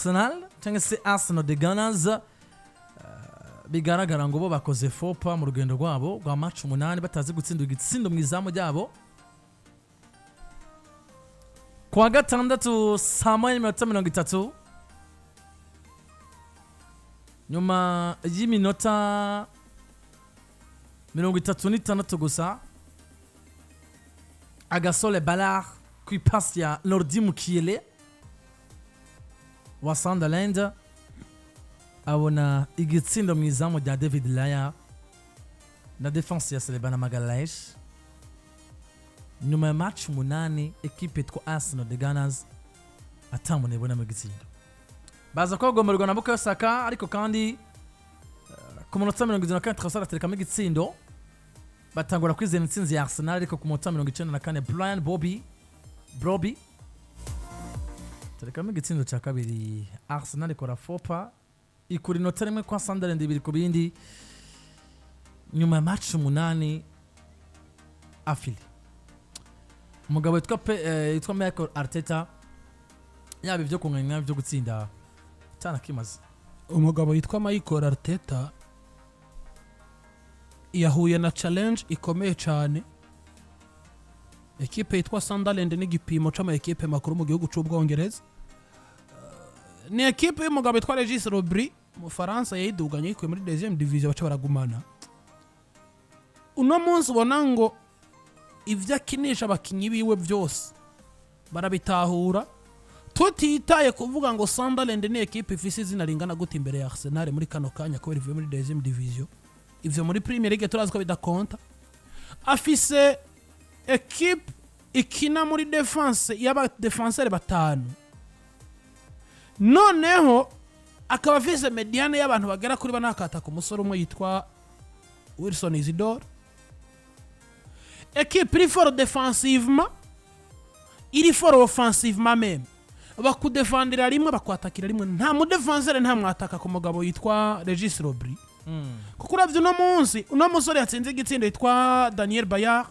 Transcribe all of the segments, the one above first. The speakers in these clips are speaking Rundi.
Arsenal cyangwa se Arsenal the Gunners, bigaragara ngo bo bakoze fopa mu rugendo rwabo rwa match 8 batazi gutsinda igitsindo mu izamu ryabo. Kuwa gatandatu saa 1:30, nyuma y'iminota 36 gusa, Agasole Balar ku ipasi ya Nordi Mukiele wa Sunderland abona igitsindo mu izamu rya David Raya na defense ya Saliba na Magalhaes. Nyuma ya match 8, ekipe yitwa Arsenal the Gunners atamuna ibonamo igitsindo, baza kubagomerwa na Bukayo Saka. Ariko kandi ku munota 74 Trossard aterekamo igitsindo, batangura kwizera intsinzi ya Arsenal. Ariko ku munota 94 Brian Bobby Broby terekamo igitsindo cya kabiri, Arsenal ikora fopa, ikura inota rimwe kwa Sunderland, 2-2, nyuma ya match 8 afili. Umugabo witwa Michael Arteta, yaba ibyo kunganya, ibyo gutsinda cyanakimaze. Umugabo witwa Michael Arteta yahuye na challenge ikomeye cyane. Ekipe yitwa Sunderland n'igipimo c'ama ekipe makuru mu gihugu c'Ubwongereza. Ni ekipe y'umugabo witwa Regis Le Bris, Umufaransa, yayiduganye yikuye muri deuxième division, baca baragumana. Uno munsi ubona ngo ibyo akinisha abakinyi biwe byose barabitahura, tutitaye kuvuga ngo Sunderland ni ekipe ifise izina ringana gute imbere ya Arsenal muri kano kanya, kubera ivuye muri deuxième division. Ivyo muri Premier League turazi ko bidakonta. Afise ekipe ikina muri defense y'abadefenseur batanu, noneho akaba afise médiane y'abantu bagera kuri bane, akataka umusore umwe yitwa Wilson Isidore. Ekipe iri fort défensivement, iri fort offensivement même. Bakudefandira rimwe, bakwatakira rimwe. Nta mudefenseur, nta mwataka ku mugabo yitwa Regis Le Bris, kuko uravye uno munsi, uno musore yatsinze igitsindo yitwa Daniel Bayard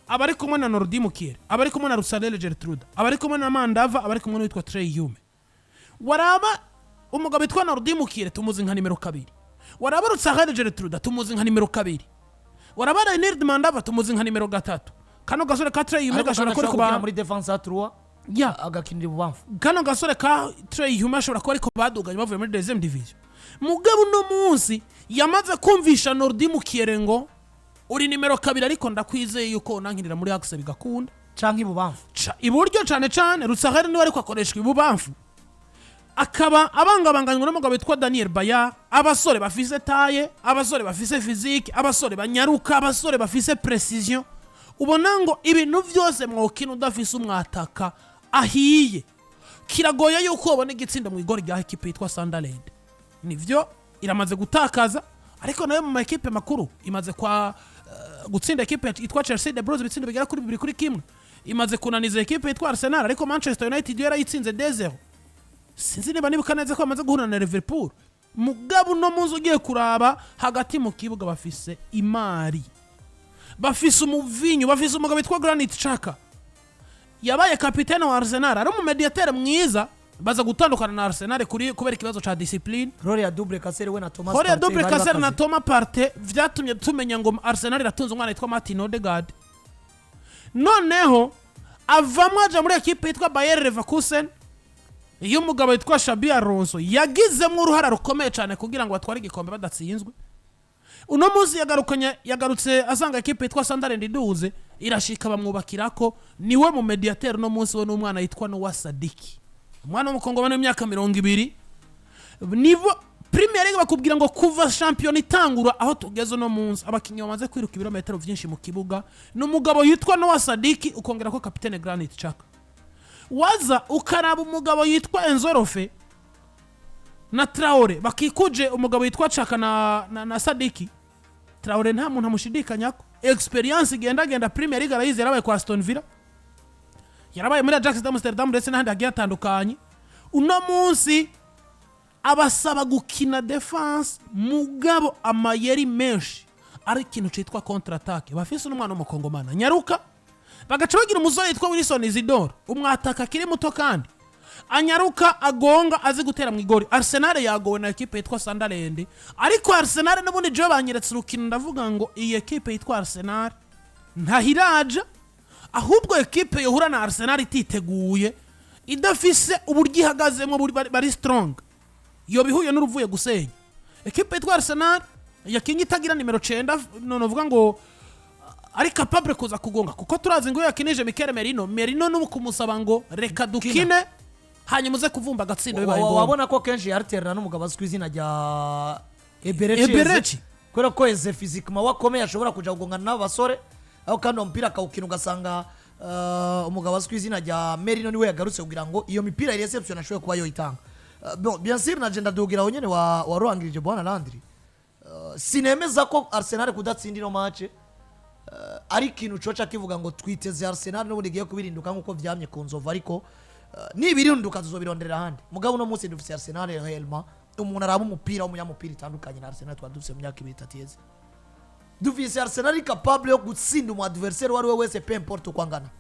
aba ari kumwe na Nordi Mukiele, aba ari kumwe na Lutsharel Geertruida, aba ari kumwe na Mandava, aba ari kumwe n'uwitwa Trey Hume. Waraba umugabo witwa Nordi Mukiele, tumuzi nka nimero 2. Waraba Lutsharel Geertruida, tumuzi nka nimero 2. Waraba Reinildo Mandava, tumuzi nka nimero 3. Kano gasore ka Trey Hume ariko gashobora kandi kuba ashobora kuba gukina muri defense à 3, ya agakinira ibubamfu. Kano gasore ka Trey Hume ashobora kuba ariko baduganye bavuye muri deuxième division. Mugabo uno munsi yamaze kumvisha Nordi Mukiele ngo uri nimero 2, ariko ndakwizeye yuko unankinira muri axe bigakunda. Canke ibubamfu. Iburyo cane cane. Lutsharel niwe ariko akoreshwa ibubamfu, akaba abangabanganywe n'umugabo witwa Daniel Bayard. Abasore bafise taille, abasore bafise physique, abasore banyaruka, abasore bafise précision. Ubona ngo ibintu byose mwokina udafise umwataka ahiye, kiragoye yuko ubona igitsinda mu igori rya ekipe yitwa Sunderland. Nivyo, iramaze gutakaza, ariko nayo mu makipe makuru imaze kwa gutsinda ekipe yitwa Chelsea the Blues ibitsindo bigera kuri 2-1. Imaze kunaniza ekipe yitwa Arsenal, ariko Manchester United yo yarayitsinze 2-0. Sinzi niba nibuka neza ko bamaze guhura na Liverpool. Mugabo uno munsi ugiye kuraba hagati mu kibuga, bafise imari, bafise umuvinyu, bafise umugabo witwa Granit Xhaka, yabaye kapitene wa Arsenal, ari umumediatere mwiza, baza gutandukana na Arsenal kuri kubera ikibazo ca discipline. Role ya double casseur, we na Thomas Hori ya Partey double bari casseur na bakaze. Thomas Partey vyatumye tumenya ngo Arsenal iratunze umwana yitwa Martin Odegaard. Noneho avamo aja muri ekipe yitwa Bayer Leverkusen, iyo umugabo witwa Xabi Alonso yagizemo uruhara rukomeye cyane kugira ngo batware igikombe badatsinzwe. Uno munsi yagarukanye, yagarutse asanga ekipe yitwa Sunderland iduze, irashika bamwubakirako, niwe mu mediateur uno munsi, we n'umwana yitwa Noah Sadiki, umwana w'umukongomani w'imyaka 20. Nibo Premier League bakubwira ngo kuva shampiyona itangura aho tugeze uno munsi, abakinnyi bamaze kwiruka ibirometero byinshi mu kibuga ni umugabo yitwa Noah Sadiki, ukongera ko kapitene Granit Xhaka. Waza ukaraba umugabo yitwa Enzo Rofe na Traore bakikuje umugabo yitwa Xhaka na Sadiki. Traore nta muntu amushidikanyako, experience igendagenda Premier League arayizi, yarabaye kwa Aston Villa, yarabaye muri Ajax d'Amsterdam ndetse n'ahandi hagiye hatandukanye. Uno munsi abasaba gukina defense, mugabo amayeri menshi ari ikintu cyitwa contre attaque. Bafise n'umwana w'umukongomana nyaruka, bagaca bagira umusore yitwa Wilson Isidore, umwataka akiri muto kandi. Anyaruka, agonga, azi gutera mu igori. Arsenal yagowe na ekipe yitwa Sunderland, ariko Arsenal n'ubundi jewe banyeretse urukino, ndavuga ngo iyi ekipe yitwa Arsenal ntahiraja. Ahubwo ekipe yohura na Arsenal ititeguye, idafise uburyo ihagazemo bari strong, yoba ihuye n'uruvuye gusenya. Ekipe yitwa Arsenal yakinye itagira nimero 9, none uvuga ngo ari capable kuza kugonga, kuko turazi ngo iyo yakinije Mikel Merino, Merino ni kumusaba ngo reka dukine, hanyuma uze kuvumba agatsindo bibaye ngombwa. Wabona ko kenshi yariterana n'umugabo azwi ku izina rya Eberechi. Eberechi. Kubera ko Eze physiquement we akomeye, ashobora kuja kugongana n'abasore aho, kandi uwo mupira akawukina ugasanga umugabo azwi ku izina rya Merino niwe yagarutse kugira ngo iyo mipira ya réception ashobore kuba yoyitanga. Bon, bien sûr, na je ndadugira aho nyene wa warangirije bwana Landry. Sinemeza ko Arsenal kudatsinda ino match ari ikintu coca kivuga ngo twiteze Arsenal n'ubundi igiye kubirinduka nk'uko vyamye ku nzovu, ariko nibirinduka tuzobironderera ahandi. Mugabo uno munsi dufise Arsenal réellement, umuntu araba umupira w'umunyamupira itandukanye na Arsenal twari dufise mu myaka 2, 3 iheze. Dufise Arsenal iri capable yo gutsinda umu adversaire uwo ari we wese, peu importe uko angana.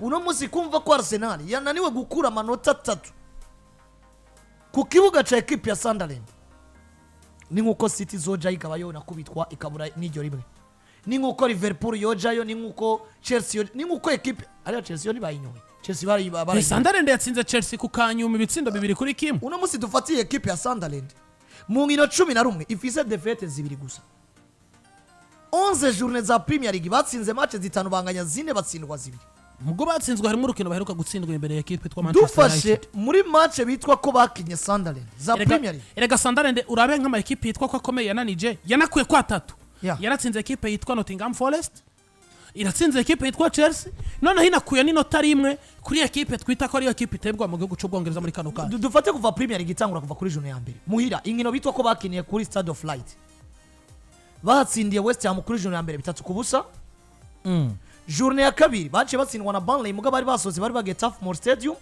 Uno munsi kumva ko Arsenal yananiwe gukura amanota 3 ku kibuga ca ekipe ya Sunderland ni nk'uko City izojayo ikaba yonakubitwa ikabura n'iryo rimwe, ni nk'uko Liverpool yojayo, ni nk'uko Chelsea ni nk'uko ekipe ariyo Chelsea yo ntibayinyoye, Chelsea barayinyoye. Sunderland yatsinze Chelsea ku kanyuma ibitsindo 2-1. Uno munsi dufatiye ekipe ya Sunderland mu nkino 11 ifise défaites 2 gusa. 11 journées za Premier League, batsinze match zitanu, banganya zine, batsindwa zibiri. Mubwo batsinzwe harimo urukino baheruka gutsindwa imbere ya ekipe yitwa Manchester Dufashe United. muri match bitwa ko bakinye Sunderland za Premier League. Erega Sunderland, urabe nk'ama ekipe yitwa ko akomeye yananije, yanakuye kwa atatu. Yaratsinze ekipe yitwa Nottingham Forest, iratsinze ekipe yitwa Chelsea, noneho inakuye n'inota rimwe kuri ekipe twita ko ariyo ekipe itebwa mu gihugu cy'Ubwongereza muri kano kanya. Dufate kuva Premier League itangura, kuva kuri journée ya mbere muhira, inkino bitwa ko bakiniye kuri Stade of Light, batsindiye West Ham kuri journée ya mbere 3-0. Journée ya kabiri baciye batsindwa na Burnley, mugabo bari basohotse, bari bagiye Turf Moor Stadium.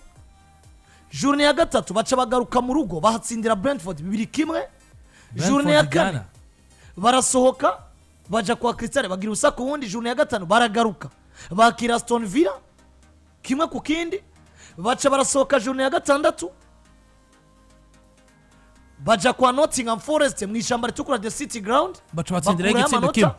Journée ya gatatu baca bagaruka mu rugo, bahatsindira Brentford 2-1. Journée ya Brentford kane Ghana. barasohoka baja kwa Crystal, bagira ubusa ku wundi. Journée ya gatanu baragaruka bakira Aston Villa 1-1. Baca barasohoka journée ya gatandatu, baja kwa Nottingham Forest mu ishyamba ritukura, the City Ground, Baca batsindirayo bakurayo igitsindo amanota. kimwe.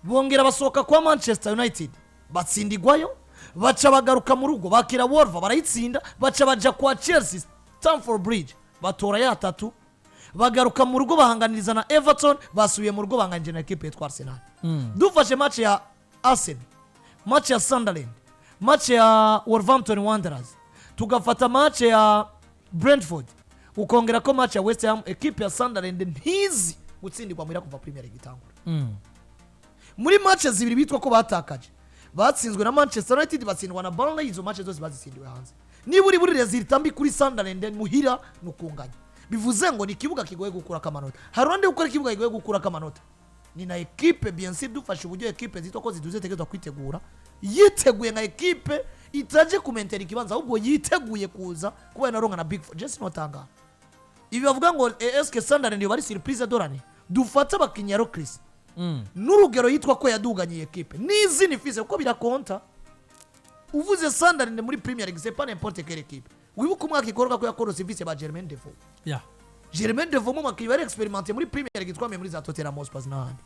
Bongera basohoka kwa Manchester United, batsindigwayo. Baca bagaruka mu rugo, bakira Wolves, barayitsinda. Baca baja kwa Chelsea, Stamford Bridge, batora ya tatu. Bagaruka mu rugo bahanganiriza na Everton. Basubiye mu rugo banganije na ekipe yitwa Arsenal. Dufashe match ya Arsenal, match ya Sunderland, match ya Wolverhampton Wanderers, tugafata match ya Brentford, ukongera ko match ya West Ham, ekipe ya Sunderland ntizi gutsindirwa muhira kuva Premier League itangura. Muri match zibiri bitwa ko batakaje, batsinzwe na Manchester United, batsindwa na Burnley. Izo match zose bazitsindiwe hanze. Niba uri buri résultat mbi kuri Sunderland muhira ni ukunganya, bivuze ngo ni ikibuga kigoye gukurako amanota. Hari urundi gukora ikibuga kigoye gukurako amanota ni na ekipe, bien sûr. Dufashe uburyo ekipe zitwa ko ziduze tegerezwa kwitegura, yiteguye nka ekipe itaje kumentera ikibanza, ahubwo yiteguye kuza kuba yanaronka na big four. Jesse notangara ibi bavuga ngo eske Sunderland yoba ari surprise de l'année? Dufate abakinnyi ya Chris n'urugero yitwa ko yaduganye iyi ekipe n'izina ifise, kuko birakonta. Uvuze Sunderland muri Premier League, c'est pas n'importe quelle équipe. Wibuke umwaka ikorwa ko yakorose ifise ba Jermaine Defoe. Jermaine Defoe mu bakinnyi bari expérimenté muri Premier League twamenye muri za Tottenham Hotspur n'ahandi.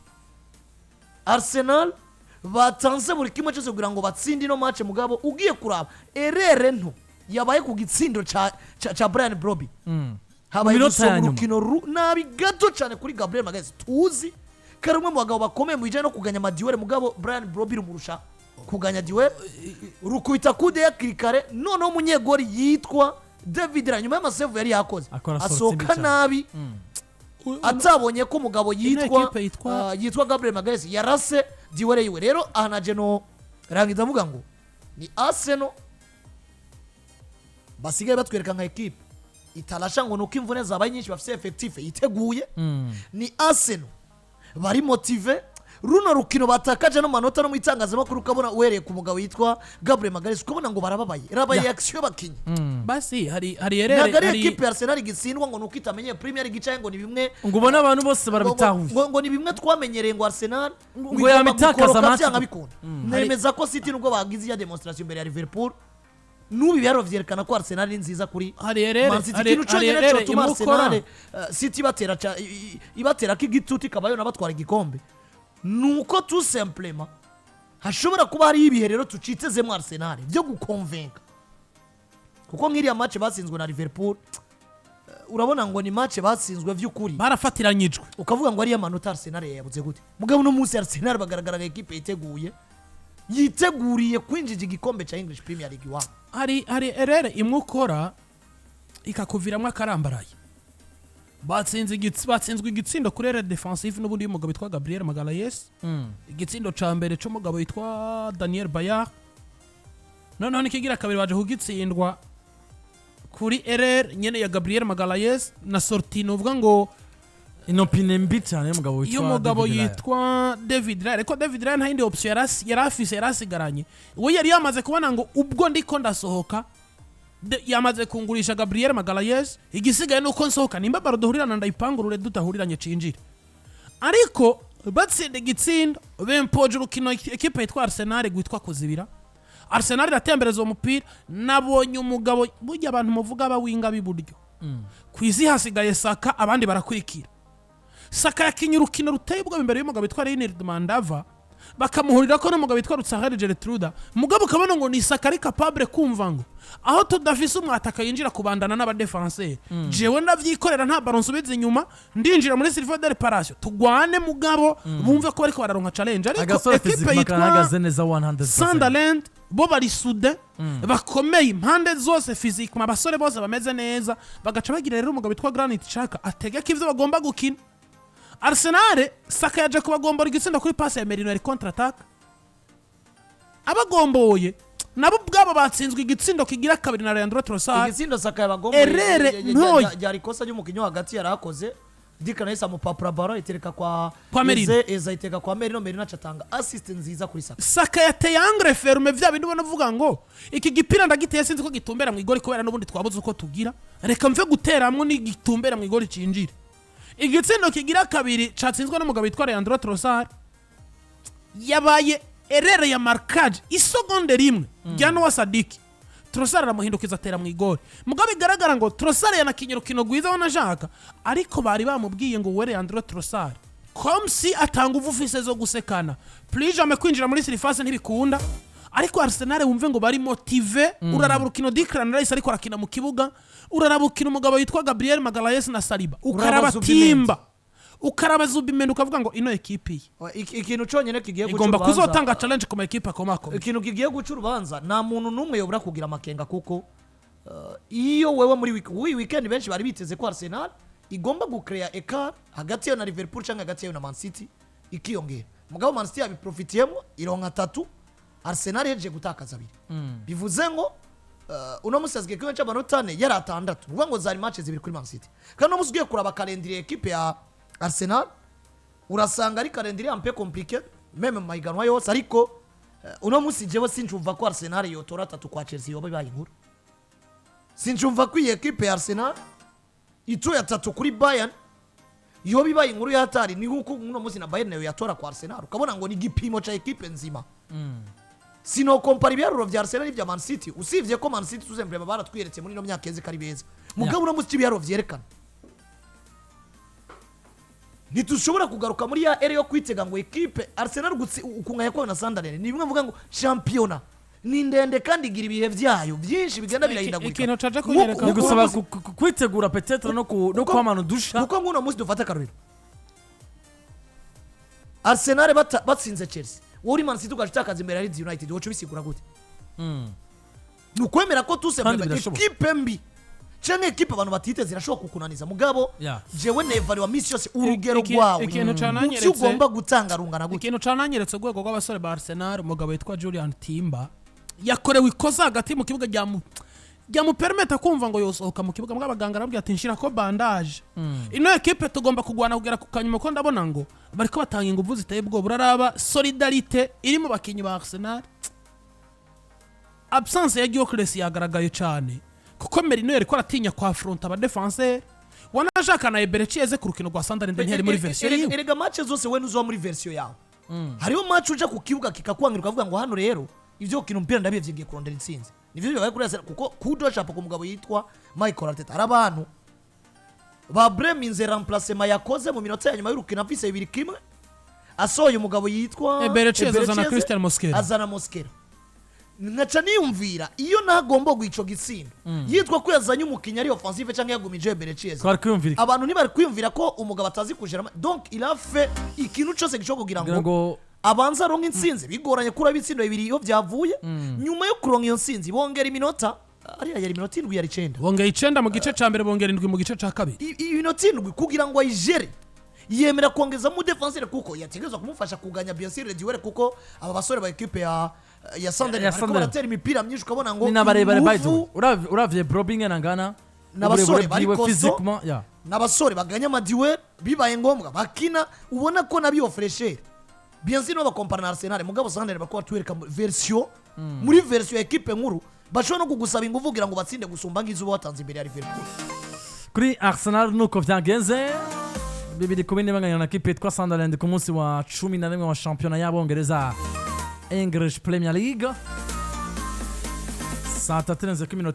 Arsenal batanze buri kimwe cyose kugira ngo batsinde ino match, mugabo ugiye kuraba erreur nto yabaye ku gitsindo ca Brian Brobbey, habaye Mu minota gusoma ya nyuma. urukino nabi gato cyane kuri Gabriel Magalhaes, tuzi ko ari umwe mu bagabo bakomeye mu bijyanye no kuganya ama duels, mugabo Brian Brobbey rumurusha kuganya duel, rukubita kude hakiri kare. Noneho umunyegori yitwa David Raya, nyuma y'ama save yari yakoze, Akora sortie mbi asohoka cyane. nabi, atabonye ko umugabo yitwa ekipe yitwa- yitwa Gabriel Magalhaes yarase duel yiwe. Rero aha na jeno rangiza avuga ngo ni Arsenal basigaye batwereka nka ekipe itarasha ngo nuko imvune zabaye nyinshi, bafite effectif yiteguye. Ni Arsenal bari motivés. Runo rukino batakaje no manota, no mu itangazamakuru ukabona uhereye ku mugabo yitwa Gabriel Magalhaes, ukabona ngo barababaye, raba reaction y'abakinnyi. Basi hari erreur Ntabwo ari hari ekipe ya Arsenal igitsindwa ngo nuko itamenye Premier League, icaye ngo ni bimwe ngo ubone abantu bose barabitahuye. ngo ni bimwe twamenyereye, ngo Arsenal Ngo igomba yamitakaza gukoroka match. byanga bikunda. Nemeza ko City nubwo bagize iya démonstration imbere ya Liverpool, N'ubu ibiharuro vyerekana ko Arsenal ari nziza kuri Hari erreur Man City. hari Ikintu hari cyonyine erreur cyotuma imukora. Arsenal, City ibatera ibaterako igitutu, ikaba yo batwara igikombe, nuko tout simplement hashobora kuba hariho ibihe rero tucitezemo Arsenal byo gukonvenka, kuko nk'iriya match batsinzwe na Liverpool, urabona ngo ni match batsinzwe by'ukuri Barafatiranyijwe. Ukavuga ngo ariyo manota Arsenal yayabuze gute? Mugabo uno munsi Arsenal bagaragara nka ekipe yiteguye, yiteguriye kwinjiza igikombe cya English Premier League iwabo. Hari erreur imwe ukora ikakuviramo akarambaraye. Batsinzwe igitsindo kuri erreur défensive n'ubundi y'umugabo witwa Gabriel Magalhaes, igitsindo ca mbere c'umugabo witwa Daniel Bayard. Noneho nikigira kabiri baje kugitsindwa kuri erreur nyene ya Gabriel Magalhaes na sortie, novuga ngo inopine mbi cyane y'umugabo witwa y'umugabo David Raya. Yitwa David Raya. Ariko David Raya nta yindi option yari afise, yari asigaranye. We yari yamaze kubona ngo ubwo ndiko ndasohoka, yamaze kungurisha Gabriel Magalhaes, igisigaye nuko nsohoka, nimba ballon duhurirana ndayipangurure, dudahuriranye cinjire. Ariko batsinda igitsindo, bempoje urukino ekipe yitwa Arsenal gwitwa kuzibira. Arsenal iratembereza uwo mupira. Nabonye umugabo, burya abantu muvuga abawinga b'iburyo ku isi hasigaye Saka, abandi barakurikira. Saka yakinye urukino ruteye ubwoba imbere y'umugabo witwa Reinhard Mandava, bakamuhurira ko n'umugabo witwa Lutsharel Geertruida. Mugabo ukabona ngo ni Saka ari capable kumva ngo aho tudafise umwataka yinjira kubandana n'abadefanseri, jewe ndavyikorera, nta ballon nsubiza inyuma, ndinjira muri surface de réparation tugwane, mugabo bumve ko bariko bararonka challenge. Ariko Agasore ekipe physique yitwa karahagaze neza 100%. Sunderland bo bari soudés, bakomeye impande zose physiquement, abasore bose bameze neza. Bagaca bagira rero umugabo witwa Granit Xhaka ategeka ivyo bagomba gukina. Arsenal, Saka yaje kubagombora igitsinda kuri passe ya Merino, yari contre attaque abagomboye. Nabo ubwabo batsinzwe igitsindo kigira kabiri na Leandro Trossard. Igitsindo Saka yabagomba Erreur ntoya. Ryari ikosa ry'umukinnyi wo hagati yari akoze. Declan yahise amupapura, ballon itereka kwa Kwa Merino. Eze ayiteka kwa Merino, Merino aca atanga assist nziza kuri Saka. Saka yateye angle fermé, vya bindi ubona uvuga ngo iki gipira ndagiteye, sinzi ko gitumbera mu igori, kubera n'ubundi twabuze uko tugira, reka mve guteramwo n'igitumbera mu igori cinjire. Igitsindo kigira kabiri catsinzwe n'umugabo witwa Leandro Trossard yabaye erreur ya marquage, isegonde rimwe rya Noah Sadiki, Trossard aramuhindukiza atera mu igori. Mugabo bigaragara ngo Trossard yanakinye urukino rwiza wanashaka, ariko bari bamubwiye ngo we Leandro Trossard, comme si atanga uvu ufise zo gusekana, plus jamais kwinjira muri surface ntibikunda. Ariko Arsenal wumve ngo bari motivés. Uraraba urukino Declan Rice ariko arakina mu kibuga, uraraba urukino umugabo witwa Gabriel Magalhaes na Saliba, ukaraba Zubimendi. Timber, ukaraba Zubimendi, ukavuga ngo ino ekipi ye Ikintu cyonyine kigiye guca igomba urubanza- kuzotanga challenge ku ma ekipe akomakomeye. Ikintu kigiye guca urubanza, nta muntu n'umwe yobora kugira amakenga, kuko iyo wewe muri weekend benshi bari biteze ko Arsenal igomba gucrea écart hagati yayo na Liverpool cyangwa hagati yayo na Man City ikiyongera. Mugabo Man City yabiprofitiyemo, ironka atatu, Arsenal yaje gutakaza abiri. Bivuze ngo uno munsi hasigaye kimwe cy'amanota ane, yari atandatu. Ni ukuvuga ngo zari match zibiri kuri Man City. Kandi uno munsi ugiye kuraba calendrier ekipe ya Arsenal, urasanga ari calendrier un peu compliqué même mu mahiganwa yose. Ariko uno munsi jewe sinjumva ko Arsenal yotora atatu kwa Chelsea yoba ibaye inkuru. Sinjumva ko iyi ekipe ya Arsenal ituye atatu kuri Bayern yoba ibaye inkuru y'hatari. Ni nkuko uno munsi na Bayern nayo yatora kwa Arsenal, ukabona ngo ni igipimo ca ekipe nzima. Sinokompara ibiharuro vya Arsenal n'ibya Man City, usibye ko Man City tuzembrema baratwiyeretse muri ino myaka yeze ko ari beza. Mugabo uno munsi icyo ibiharuro vyerekana, ntitushobora kugaruka muri ya ère yo kwitega ngo ekipe Arsenal ukunganya kwayo na Sunderland. Ni bimwe mvuga ngo shampiyona ni ndende kandi igira ibihe byayo byinshi bigenda birahindagurika. Ikintu caje kunyereka Ni gusaba Nk'uko- kwitegura peut-être no kwamana udusha. Kuko nk'uno munsi dufate akarorero, Arsenal batsinze Chelsea, wowe uri Man City ugaca utakaza imbere ya Leeds United, woca ubisigura gute? Ni ukwemera ko Kandi tusembuye birashoboka. ekipe mbi canke ekipe abantu batiteze irashobora kukunaniza. Mugabo jewe nevaluwa misi yose urugero rwawe Ikintu mu cananyeretse byo ugomba gutanga rungana gute. Ikintu cananyeretse urwego rw'abasore ba Arsenal, umugabo witwa Julian Timber yakorewe ikosa hagati mu kibuga ryamupermeta kumva ngo yosohoka mu kibuga, mbwa abaganga arabwira ati nshira ko bandage. Ino ekipe tugomba kugwana kugera ku kanyuma, ko ndabona ngo bariko batanga inguvu ziteye ubwoba. Uraraba solidarité iri mu bakinyi ba Arsenal. Absence ya Gyökeres yagaragaye cyane, kuko Merino yariko aratinya kwa affronta abadefenseur. Wanashaka na Eberechi Eze ku rukino rwa Sunderland ntiyari muri version yiwe. Erega match zose we nuzoba muri version yawe. Hariho match uja ku kibuga kikakwangira, ukavuga ngo hano rero ibyo gukina umupira ndabivye, ngiye kurondera intsinzi. Nivyo bibaye kuri Arsenal, kuko kudo chapeau ku mugabo yitwa Michael Arteta. Hari abantu ba breminze remplacement yakoze mu minota ya nyuma y'urukino afise 2-1, asohoye umugabo yitwa Eberechi, azana Eberechi, Christian Mosquera. Azana Mosquera. Nkaca niyumvira iyo ntagomba guha gitsindo yitwa ko yazanye umukinnyi ari offensive cyangwa yagumije Eberechi, Twari kwiyumvira iki? Abantu ntibari kwiyumvira ko umugabo atazi kujera. Donc il a fait ikintu cyose gishoboka kugira kugira ngo ngo abanza aronke intsinzi. Bigoranye kuri ibitsindo bibiri iyo byavuye. Nyuma yo kuronka iyo ntsinzi, bongera iminota, ariya yari iminota 7, yari 9. Bongeye 9 mu gice cya mbere, bongera 7 mu gice cya kabiri. Iminota 7 kugira ngo ayijere, yemera kongezamo défenseur kuko yategerezwa kumufasha kuganya, bien sûr, duel, kuko aba basore ba équipe ya Sunderland Ya bariko Sunderland. baratera imipira myinshi, ukabona ngo Ni n'abarebare, by the way. inguvu. Uravye Brobbey ingene angana, N'abasore uburebure bari bwiwe, costaud. physiquement, yeah. N'abasore baganya ama duel, bibaye ngombwa bakina, ubona ko nabiyo fraîcheur. Bien sûr, bakompara na Arsenal, mugabo Sunderland bariko batwereka version, muri version ya équipe nkuru bashobora no kugusaba inguvu kugira ngo batsinde gusumba nk'izo uba watanze imbere ya Liverpool. Kuri Arsenal nuko vyagenze, 2-0 banganya na kipe yitwa Sunderland ku munsi wa 11 wa shampiyona y'Abongereza, English Premier League, saa 2:57.